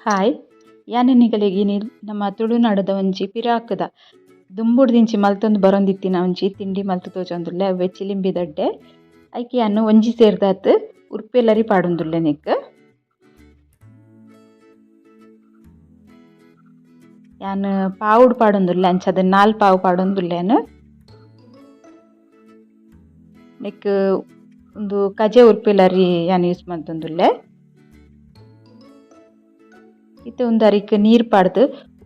Hi, ಯಾನ್ ನಿಗಲೆಗ್ ಇನಿ ನಮ್ಮ ತುಳುನಾಡುದ ಒಂಜಿ ಪಿರಾಕುದ ದುಂಬುಡ್ದಿಂಚಿ ಮಲ್ತೊಂದು ಬರೊಂದಿತ್ತಿನ ಒಂಜಿ ತಿಂಡಿ ಮಲ್ತ್ ತೋಜೊಂದುಲ್ಲೆ ಅವ್ವೆ ಚಿಲಿಂಬಿದಡ್ಡೆ. ಐಕ್ ಯಾನ್ ಒಂಜಿ ಸೇರ್ದಾತ್ ಉರ್ಪೆಲರಿ ಪಾಡೊಂದುಲ್ಲೆ ನೆಕ್ಕ್. ಯಾನ್ ಪಾವುಡು ಪಾಡೊಂದುಲ್ಲೆ ಅಂಚಾದ್ ನಾಲ್ ಪಾವು ಪಾಡೊಂದುಲ್ಲೆ ಯಾನ್. ನೆಕ್ಕ್ ಉಂದು ಕಜೆ ಉರ್ಪೆಲರಿ ಯಾನ್ ಯೂಸ್ ಮಲ್ತೊಂದುಲ್ಲೆ. ಇತ್ತೆ ಉಂದು ಅರಿಕ್ ನೀರ್ ಪಾಡ್ದ್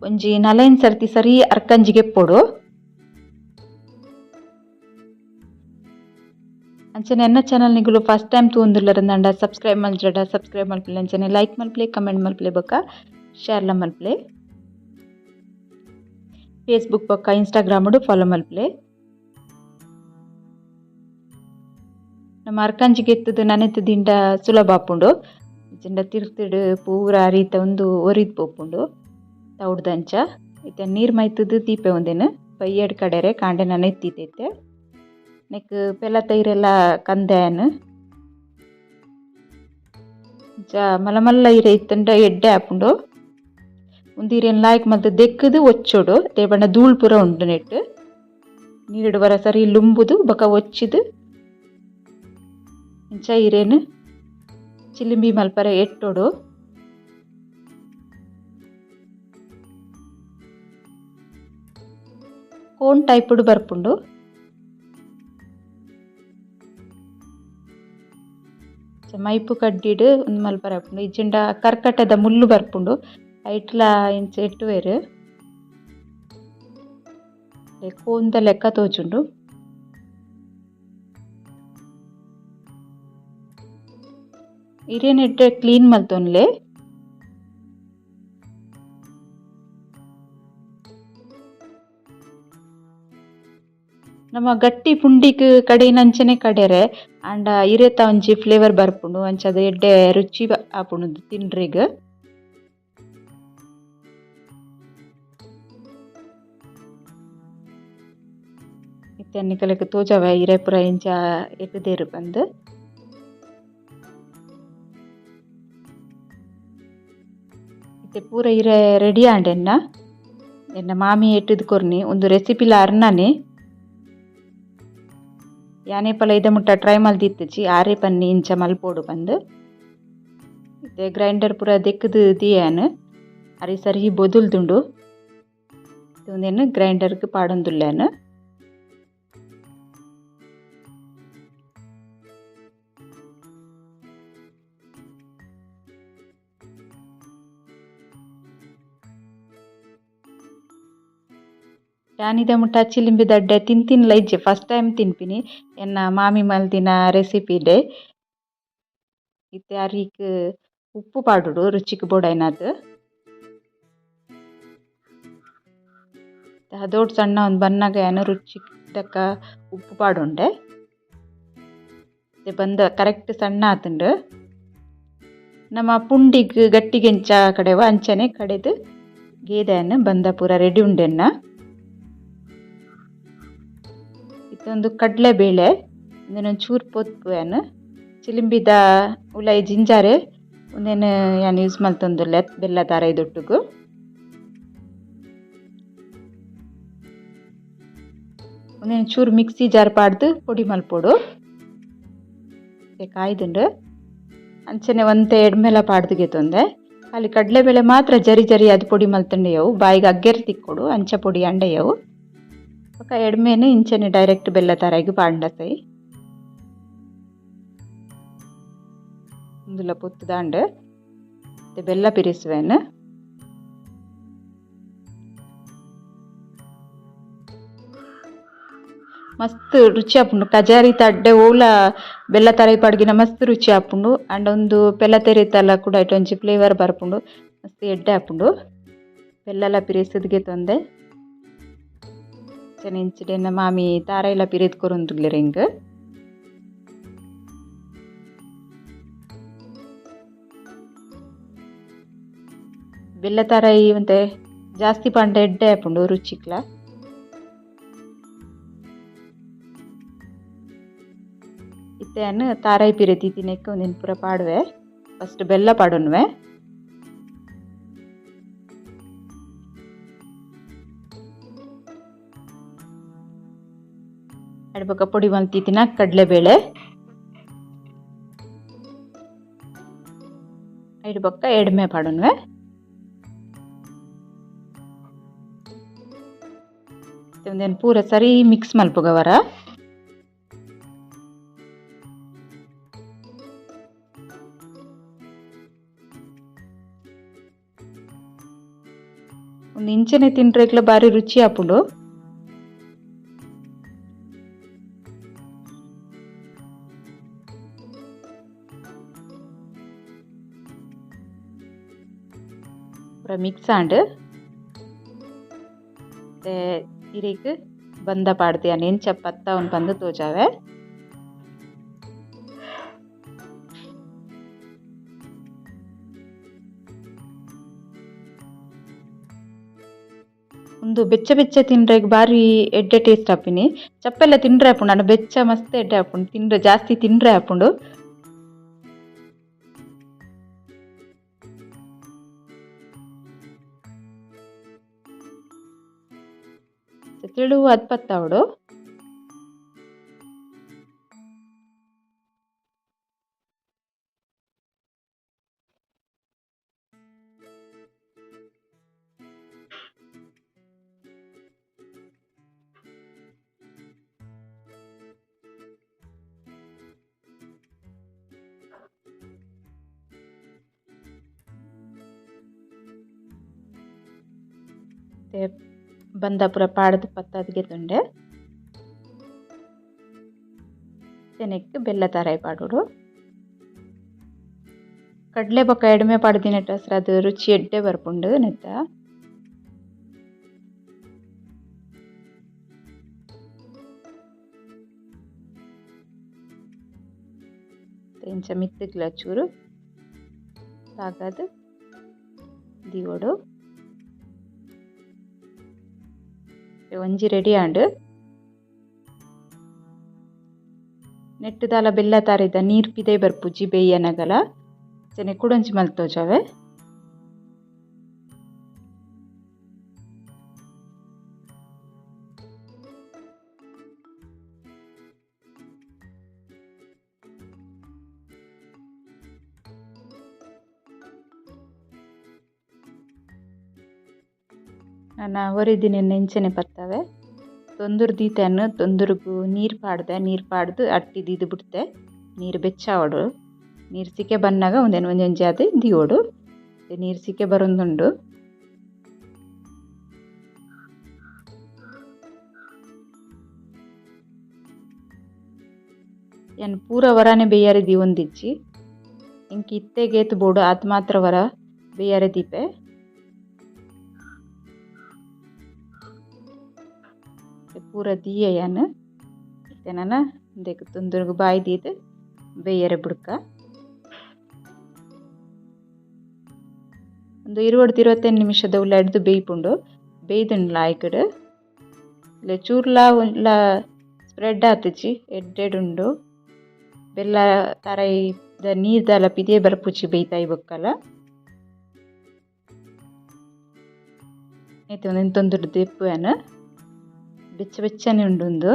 ಒಂಜಿ ನಲೈನ್ ಸರ್ತಿ ಸರಿ ಅರ್ಕಂಜಿ ಗೆಪ್ಪೊಡು. ಅಂಚನೆ ಎನ್ನ ಚಾನಲ್ ನಿಗುಲು ಫಸ್ಟ್ ಟೈಮ್ ತೂವೊಂದುಲ್ಲರ್ ಅಂಡ ಸಬ್ಸ್ಕ್ರೈಬ್ ಮಲ್ಜಡ ಸಬ್ಸ್ಕ್ರೈಬ್ ಮಲ್ಪುಲೆ, ಅಂಚನೆ ಲೈಕ್ ಮಲ್ಪುಲೆ, ಕಮೆಂಟ್ ಮಲ್ಪುಲೆ ಬೊಕ್ಕ ಶೇರ್ಲ ಮಲ್ಪುಲೆ. ಫೇಸ್ಬುಕ್ ಬೊಕ್ಕ ಇನ್ಸ್ಟಾಗ್ರಾಮ್ ಫಾಲೋ ಮಲ್ಪುಲೆ. ನಮ್ಮ ಅರ್ಕಂಜಿ ಗೆತ್ತುದು ನನೆತ್ ದಿಂಡ ಸುಲಭ ಆಪುಂಡು. ಇಜ್ಜಿಂಡ ತಿರ್ತುಡು ಪೂರ ಅರಿತ ಉಂದು ಒರಿದ್ ಪೋಪುಂಡು ತೌಡ್ದಂಚ. ಇತ್ತೆ ನೀರ್ ಮೈತುದು ದೀಪೆ ಉಂದೆನ್ ಬಯ್ಯಡ್ ಕಡೆರೆ ಕಾಂಡೆ ನನೆತ್ತಿತೈತೆ. ನೆಕ್ ಪೆಲ ತೈರೆಲ್ಲ ಕಂದೆನ್ ಇಂಚ ಮಲ್ಲ ಮಲ್ಲ ಇರೆ ಇತ್ತುಂಡ ಎಡ್ಡೆ ಆಪುಂಡು. ಉಂದು ಇರೆನ್ ಲಾಯ್ಕ್ ಮಲ್ತ್ ದೆಕ್ಕುದು ಒಚ್ಚೊಡು ದಾಯೆ ಪಂಡ ಧೂಳ್ ಪೂರ ಉಂಡು ನೆಟ್. ನೀರುಡು ವರ ಸರಿ ಲುಂಬುದು ಬೊಕ ಒಚ್ಚಿದ್ ಇಂಚ ಇರೆನ್ ಚಿಲಿಂಬಿ ಮಲ್ಪರೆ ಎಟ್ಟೊಡು. ಕೋನ್ ಟೈಪುಡು ಬರ್ಪುಂಡು. ಮೈಪು ಕಡ್ಡಿಡ್ ಉಂದು ಮಲ್ಪರೆ ಆಪುಂಡು. ಇಜ್ಜಿಂಡ ಕರ್ಕಟದ ಮುಲ್ಲು ಬರ್ಪುಂಡು ಐಟ್ಲ ಇಂಚ ಎಟ್ಟುವೆರ್. ಕೋನ್ದ ಲೆಕ್ಕ ತೋಜುಂಡು. ಇರೆನ್ ಎಡ್ಡೆ ಕ್ಲೀನ್ ಮಲ್ತೊನ್ಲೆ. ನಮ ಗಟ್ಟಿ ಪುಂಡಿಗ್ ಕಡೆಯಿನಂಚನೆ ಕಡೆರೆ ಆಂಡ ಇರೆತ ಒಂಜಿ ಫ್ಲೇವರ್ ಬರ್ಪುಂಡು ಅಂಚಾದ್ ಎಡ್ಡೆ ರುಚಿ ಆಪುಂಡು ತಿನ್ರೆಗ್. ಇತ್ತೆ ನಿಕಲೆಗ್ ತೋಜಾವೆ ಇರೆ ಪೂರ ಇಂಚ ಎತ್ತುದೆರ್ ಪಂದ್. ಇತ್ತೆ ಪೂರ ಇರೆ ರೆಡಿ ಆಂಡ್ ಎನ್ನ. ಎನ್ನ ಮಾಮಿ ಎಟ್ಟುದು ಕೊರ್ನಿ ಉಂದು ರೆಸಿಪಿಲ ಅರ್ನನೆ. ಯಾನೇ ಪಲ ಇದ ಮುಟ್ಟ ಟ್ರೈ ಮಲ್ದಿತ್ತುಜಿ ಆರೇ ಪನ್ನಿ ಇಂಚ ಮಲ್ಪೊಡು ಪಂದ್. ಇತ್ತೆ ಗ್ರೈಂಡರ್ ಪೂರ ದೆಕ್ಕುದು ದಿಯಾನ್ ಅರಿ ಸರಿ ಬೊದುಲ್ದುಂಡು. ಉಂದೆನ್ ಗ್ರೈಂಡರ್ಗ್ ಪಾಡೊಂದುಲ್ಲೆನ್. ಯಾನಿದ ಮುಟ್ಟ ಚಿಲಿಂಬಿದಡ್ಡೆ ತಿಂತಿನ್ಲ ಇಜ್ಜಿ ಫಸ್ಟ್ ಟೈಮ್ ತಿನ್ಪಿನಿ ಎನ್ನ ಮಾಮಿ ಮಲ್ದಿನ ರೆಸಿಪಿಡೆ. ಇತ್ತೆ ಅರಿಕ್ ಉಪ್ಪು ಪಾಡೊಡು ರುಚಿಕ್ ಬೋಡಾಯಿನಾತ್. ಅದೋಟ್ ಸಣ್ಣ ಒಂದ್ ಬನ್ನಗ ಯಾನ್ ರುಚಿಕ್ ತಕ್ಕ ಉಪ್ಪು ಪಾಡೊಂಡೆ. ಇತ್ತೆ ಬಂದ ಕರೆಕ್ಟ್ ಸಣ್ಣ ಆತುಂಡು. ನಮ್ಮ ಪುಂಡಿಗ್ ಗಟ್ಟಿಗೆಂಚ ಕಡೆವ ಅಂಚನೆ ಕಡೆದು ಗೇದೆನ್ ಬಂದ ಪೂರ ರೆಡಿ ಉಂಡೆನ್ನ. ಇತ್ತೊಂದು ಕಡಲೆ ಬೇಳೆ ಉಂದೆನ್ ಒಂಚೂರು ಪೊತ್ಪು ಯಾನ್ ಚಿಲಿಂಬಿದ ಉಲಾಯಿ ಜಿಂಜಾರೆ ಉಂದೆನ್ ಯಾನ್ ಯೂಸ್ ಮಲ್ತೊಂದುಲ್ಲೆ ಬೆಲ್ಲ ತಾರಾಯಿದೊಟ್ಟುಗು. ಉಂದೆನ್ ಚೂರು ಮಿಕ್ಸಿ ಜಾರ್ ಪಾಡ್ದು ಪೊಡಿ ಮಲ್ಪೊಡು. ಕಾಯ್ದುಂಡು ಅಂಚನೆ ಒಂತೆ ಎಡ್ಮೆಲ ಪಾಡ್ದು ಗೆತೊಂದೆ. ಖಾಲಿ ಕಡಲೆಬೇಳೆ ಮಾತ್ರ ಜರಿ ಜರಿ ಅದು ಪೊಡಿ ಮಲ್ತುಂಡೆಯವು ಬಾಯಿಗೆ ಅಗ್ಗೆರ್ ತಿಕ್ಕೊಡು ಅಂಚ ಪೊಡಿ ಅಂಡೆಯವು. ಬೊಕ ಎಡ್ಮೆನ್ ಇಂಚನೆ ಡೈರೆಕ್ಟ್ ಬೆಲ್ಲ ತಾರಾಯಿಗ್ ಪಾಡ್ಂಡ ಸೈ. ಉಂದುಲ ಪೊತ್ತುದಾಂಡ್ ಬೆಲ್ಲ ಪಿರಿಸುವೆನ್. ಮಸ್ತ್ ರುಚಿ ಆಪುಂಡು ಕಜಾರಿ ತಡ್ಡೆ ಓಲ ಬೆಲ್ಲ ತಾರಾಯಿ ಪಾಡ್ಗಿನ ಮಸ್ತ್ ರುಚಿ ಆಪುಂಡು. ಆಂಡ ಉಂದು ಪೆಲ ತೆರಿತಲ ಕೂಡ ಐಟ್ ಒಂಜಿ ಫ್ಲೇವರ್ ಬರ್ಪುಂಡು ಮಸ್ತ್ ಎಡ್ಡೆ ಆಪುಂಡು. ಬೆಲ್ಲಲ ಪಿರೆಸುದು ಗೆತೊಂದೆ. ಅಂಚನೆ ಇಂಚಿಡ್ ಎನ್ನ ಮಾಮಿ ತಾರಾಯಿಲ ಪಿರೆದ್ ಕೊರೊಂದುಲ್ಲೆರ್ ಎಂಕ್. ಬೆಲ್ಲ ತಾರಾಯಿ ಒಂತೆ ಜಾಸ್ತಿ ಪಾಂಡ ಎಡ್ಡೆ ಆಪುಂಡು ರುಚಿಕ್ಲ. ಇತ್ತೆ ಯಾನ್ ತಾರಾಯಿ ಪಿರೆ ದೀತಿನೆಕ್ ಉಂದೆನ್ ಪೂರ ಪಾಡುವೆ. ಫಸ್ಟ್ ಬೆಲ್ಲ ಪಾಡೊನುವೆ. ಅಡ್ಬಕ ಪೊಡಿ ಮಲ್ತಿತ್ತಿನ ಕಡಲೆಬೇಳೆ ಐಡ್ ಬೊಕ್ಕ ಎಡ್ಮೆ ಪಾಡೊನ್ವೆ. ಉಂದೆನ್ ಪೂರ ಸರಿ ಮಿಕ್ಸ್ ಮಲ್ಪುಗ ವರ. ಉಂದು ಇಂಚನೆ ತಿನ್ರೆಗ್ಲ ಬಾರಿ ರುಚಿ ಆಪುಂಡು. ಪೂರ ಮಿಕ್ಸ್ ಆಂಡ್. ಇರೆಗ್ ಬಂದ ಪಾಡ್ದ್ ಯಾನ್ ಎಂಚ ಪತ್ತಾವುನು ಪಂದ್ ತೋಜಾವೆ. ಉಂದು ಬೆಚ್ಚ ಬೆಚ್ಚ ತಿನ್ರೆಗ್ ಬಾರಿ ಎಡ್ಡೆ ಟೇಸ್ಟ್ ಆಪಿನಿ. ಚಪ್ಪೆಲ ತಿನ್ರೆ ಆಪುಂಡು ಆಂಡ ಬೆಚ್ಚ ಮಸ್ತ್ ಎಡ್ಡೆ ಆಪುಂಡು, ತಿನ್ರೆ ಜಾಸ್ತಿ ತಿನ್ರೆ ಆಪುಂಡು. ತೆಳು ಆದ್ ಪತ್ತಾವೊಡು. ಬಂದ ಪೂರ ಪಾಡ್ದ್ ಪತ್ತಾದ್ ಗೆತೊಂಡೆ. ನೆಕ್ಕ್ ಬೆಲ್ಲ ತಾರಾಯಿ ಪಾಡೊಡು. ಕಡಲೆ ಬೊಕ್ಕ ಎಡ್ಮೆ ಪಾಡ್ದಿನೆಟ್ ಅದು ರುಚಿ ಎಡ್ಡೆ ಬರ್ಪುಂಡು ನೆತ್ತ. ಇಂಚ ಮಿತ್ತುಗ್ಲ ಚೂರು ತಾಗಾದ್ ದೀವೊಡು. ಒಂಜಿ ರೆಡಿ ಆಂಡ್. ನೆಟ್ಟ್ ದಾಲ ಬೆಲ್ಲ ತಾರಿದ ನೀರ್ ಪಿದಯಿ ಬರ್ಪುಜಿ ಬೇಯನಗಲ. ಅಂಚನೆ ಕುಡೊಂಜಿ ಮಲ್ತ್ ತೋಜಾವೆ. ನನ ಒರಿದಿನೆನ್ ಇಂಚನೆ ಪತ್ತವೆ. ತೊಂದುರು ದೀತೆನ್ ತೊಂದುರುಗು ನೀರ್ ಪಾಡ್ದೆ, ನೀರ್ ಪಾಡ್ದ್ ಅಟ್ಟಿ ದೀದ್ ಬುಡ್ತೆ. ನೀರ್ ಬೆಚ್ಚಾವೊಡು. ನೀರ್ ಸಿಕೆ ಬನ್ನಗ ಉಂದೆನ್ ಒಂಜೊಂಜಿ ಆದ್ ದೀವೊಡು. ನೀರ್ ಸಿಕೆ ಬರೊಂದುಂಡು. ಯಾನ್ ಪೂರ ವರಾನೆ ಬೇಯ್ಯರೆ ದೀವೊಂದಿಜ್ಜಿ. ಎಂಕ್ ಇತ್ತೆಗ್ ಏತ್ ಬೋಡು ಆತ್ ಮಾತ್ರ ವರ ಬೇಯ್ಯರೆ ದೀಪೆ. ಪೂರ ದೀಯೆ ಯಾನ್. ಇತ್ತೆ ನನ ಉಂದೆಕ್ ತೊಂದುರುಗು ಬಾಯಿ ದೀದ್ ಬೇಯ್ಯರೆ ಬುಡ್ಕ. ಉಂದು 20 25 ನಿಮಿಷದ ಉಲಾಯಿಡ್ದ್ ಬೇಯ್ಪುಂಡು. ಬೇಯ್ದುಂಡು ಲಾಯ್ಕ್ಡ್. ಇಲ್ಲೆ ಚೂರ್ಲಾ ಉಲ್ಲ ಸ್ಪ್ರೆಡ್ ಆತಿಜಿ, ಎಡ್ಡೆಡ್ ಉಂಡು. ಬೆಲ್ಲ ತಾರಾಯಿದ ನೀರ್ ದಾಲ ಪಿದಯಿ ಬರ್ಪುಜಿ ಬೇಯ್ತಾಯಿ ಬೊಕ್ಕಲ. ಇತ್ತೆ ಉಂದೆನ್ ತೊಂದುರು ದೆಪ್ಪುವೆ ಯಾನ್. ಬೆಚ್ಚ ಬೆಚ್ಚನೆ ಉಂಡು ಉಂದು.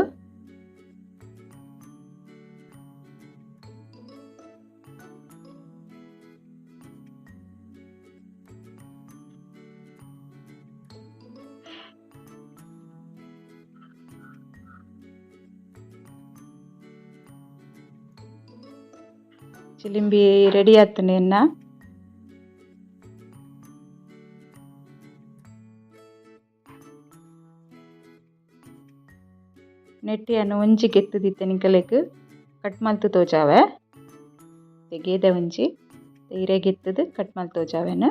ಚಿಲಿಂಬಿ ರೆಡಿ ಆತ್ಂಡ್ ಎನ್ನ. ನೆಟ್ಟ್ ಯಾನ್ ಒಂಜಿ ಗೆತ್ತ್ ದಿತ್ತೆ ನಿಕಲೆಗ್ ಕಟ್ ಮಲ್ತ್ ತೋಜಾವೆ. ಗೇದೆ ಒಂಜಿ ಇರೆ ಗೆತ್ತುದು ಕಟ್ ಮಲ್ತ್ ತೋಜಾವೆನ್.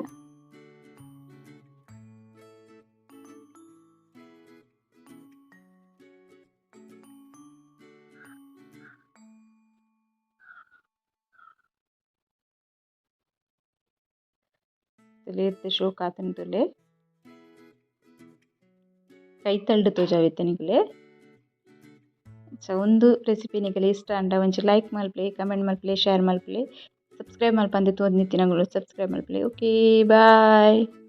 ತೂಲೆ ಶೋಕ್ ಆತುಂಡು ತೂಲೆ. ಕೈತಲ್ಡ್ ತೋಜಾವೆ ಇತ್ತೆ ನಿಕಲೆ. ಸೊ ಉಂದು ರೆಸಿಪಿ ನಿಕಲೆ ಇಷ್ಟ ಆಂಡ ಒಂಜಿ ಲೈಕ್ ಮಲ್ಪುಲೆ, ಕಮೆಂಟ್ ಮಲ್ಪುಲೆ, ಶೇರ್ ಮಲ್ಪುಲೆ, ಸಬ್ಸ್ಕ್ರೈಬ್ ಮಲ್ಪಂದೆ ತೂವೊಂದಿತ್ತಿನಗುಲು ಸಬ್ಸ್ಕ್ರೈಬ್ ಮಲ್ಪುಲೆ. Okay bye.